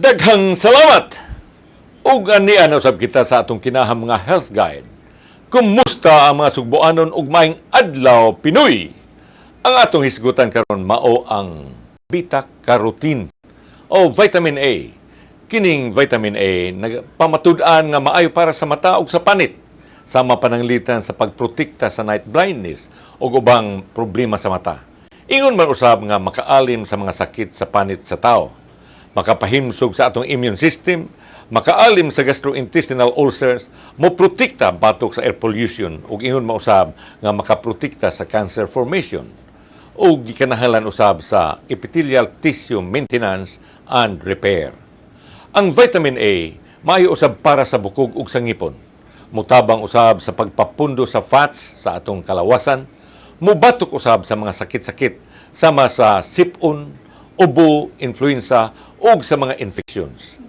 Daghang salamat! Ug ania na usab kita sa atong kinaham nga health guide. Kumusta ang mga Sugboanon ug maayong adlaw, Pinoy? Ang atong hisgutan karon mao ang beta carotene o vitamin A. Kining vitamin A nagpamatud-an nga maayo para sa mata ug sa panit, sama pananglitan sa pagprotekta sa night blindness ug ubang problema sa mata. Ingon man usab nga makaalim sa mga sakit sa panit sa tao, makapahimsog sa atong immune system, makaalim sa gastrointestinal ulcers, moprotekta batok sa air pollution ug ingon mausab nga makaprotekta sa cancer formation ug gikinahanglan usab sa epithelial tissue maintenance and repair. Ang vitamin A maayo usab para sa bukog ug sa ngipon. Mutabang usab sa pagpapundo sa fats sa atong kalawasan, mubatok usab sa mga sakit-sakit sama sa sipon, ubo, influenza ug sa mga infections.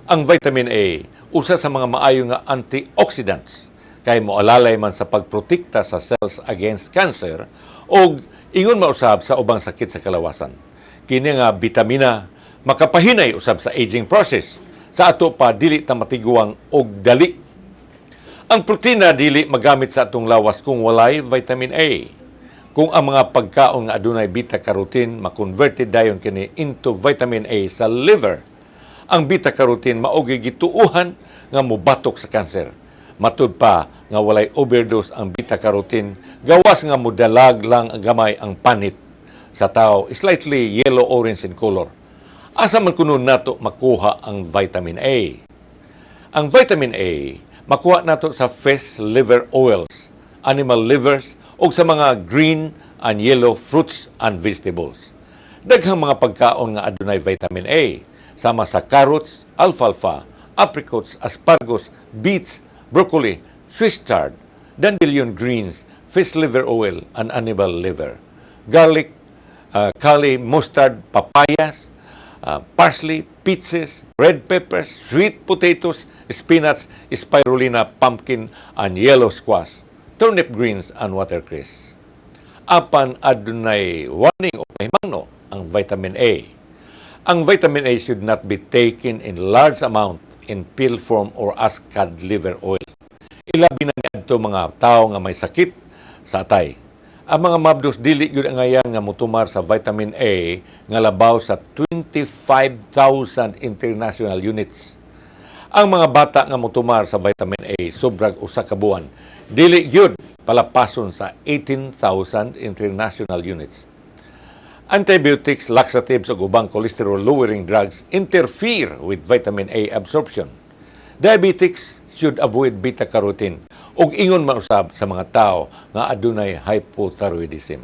Ang vitamin A usa sa mga maayo nga antioxidants kay moalalay man sa pagprotekta sa cells against cancer ug ingon mausab sa ubang sakit sa kalawasan. Kini nga bitamina makapahinay usab sa aging process sa ato pa dili ta matiguang og dali. Ang protina dili magamit sa atong lawas kung walay vitamin A. Kung ang mga pagkaon nga adunay beta carotene, ma-converted dayon kini into vitamin A sa liver. Ang beta carotene mao gituuhan nga mobatok sa cancer. Matud pa nga walay overdose ang beta carotene, gawas nga modalag lang ang gamay ang panit sa tao, slightly yellow-orange in color. Asa man kuno nato makuha ang vitamin A? Ang vitamin A makuha nato sa fish liver oils, animal livers ug sa mga green and yellow fruits and vegetables. Daghang mga pagkaon nga adunay vitamin A, sama sa carrots, alfalfa, apricots, asparagus, beets, broccoli, Swiss chard, dandelion greens, fish liver oil, and animal liver. Garlic, kale, mustard, papayas, parsley, peaches, red peppers, sweet potatoes, spinach, spirulina, pumpkin, and yellow squash, turnip greens, and watercress. Apan adunay warning o pahimangno ang vitamin A. Ang vitamin A should not be taken in large amount in pill form or as cod liver oil. Ilabi na niadto mga tao nga may sakit sa atay. Ang mga mabdos dili gyud angayan nga motumar sa vitamin A nga labaw sa 25,000 international units. Ang mga bata nga motumar sa vitamin A sobrag 1 ka buwan, dili gyud palapason sa 18,000 international units. Antibiotics, laxatives ug ubang cholesterol lowering drugs interfere with vitamin A absorption. Diabetics should avoid beta carotene ug ingon mausab sa mga tao nga adunay hypothyroidism.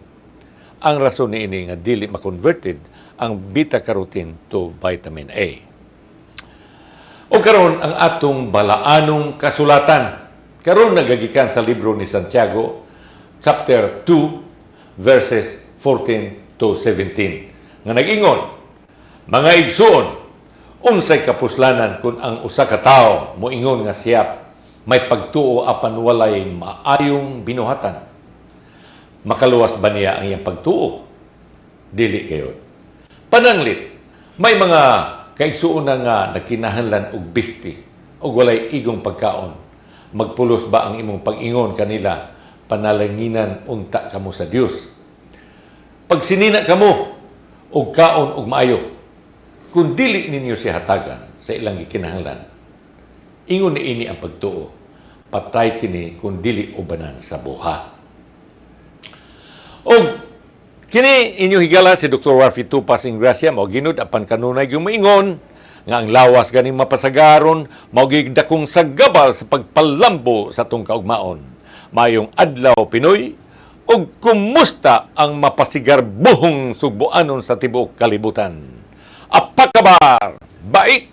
Ang rason niini nga dili ma-converted ang beta carotene to vitamin A. O karon ang atong balaanong kasulatan. Karon nagagikan sa libro ni Santiago, chapter 2, verses 14 to 17. Nga nag-ingon, "Mga igsuon, unsay kapuslanan kung ang usa ka tawo moingon nga siya may pagtuo apan walay maayong binuhatan? Makaluwas ba niya ang iyang pagtuo? Dili gayod. Pananglit, may mga kaigsuonan nga nagkinahanglan og bisti ug walay igong pagkaon. Magpulos ba ang imong pag-ingon kanila, 'Panalanginan unta kamo sa Dios? Pagsinina kamo og kaon og maayo,' kung dili ninyo siya hatagan sa ilang gikinahanglan? Ingon niini ang pagtuo, patay kini kung dili ubanan sa buhat." Og kini inyong higala si Dr. Warfi Tupas Ingracia, mao ginud apan kanunay gumiingon nga ang lawas ganing mapasagaron mao dakong sagabal sa pagpalambo sa atong kaugmaon. Maayong adlaw, Pinoy, ug kumusta ang mapasigarbuhong Sugboanon sa tibuok kalibutan? Apa kabar? Baik!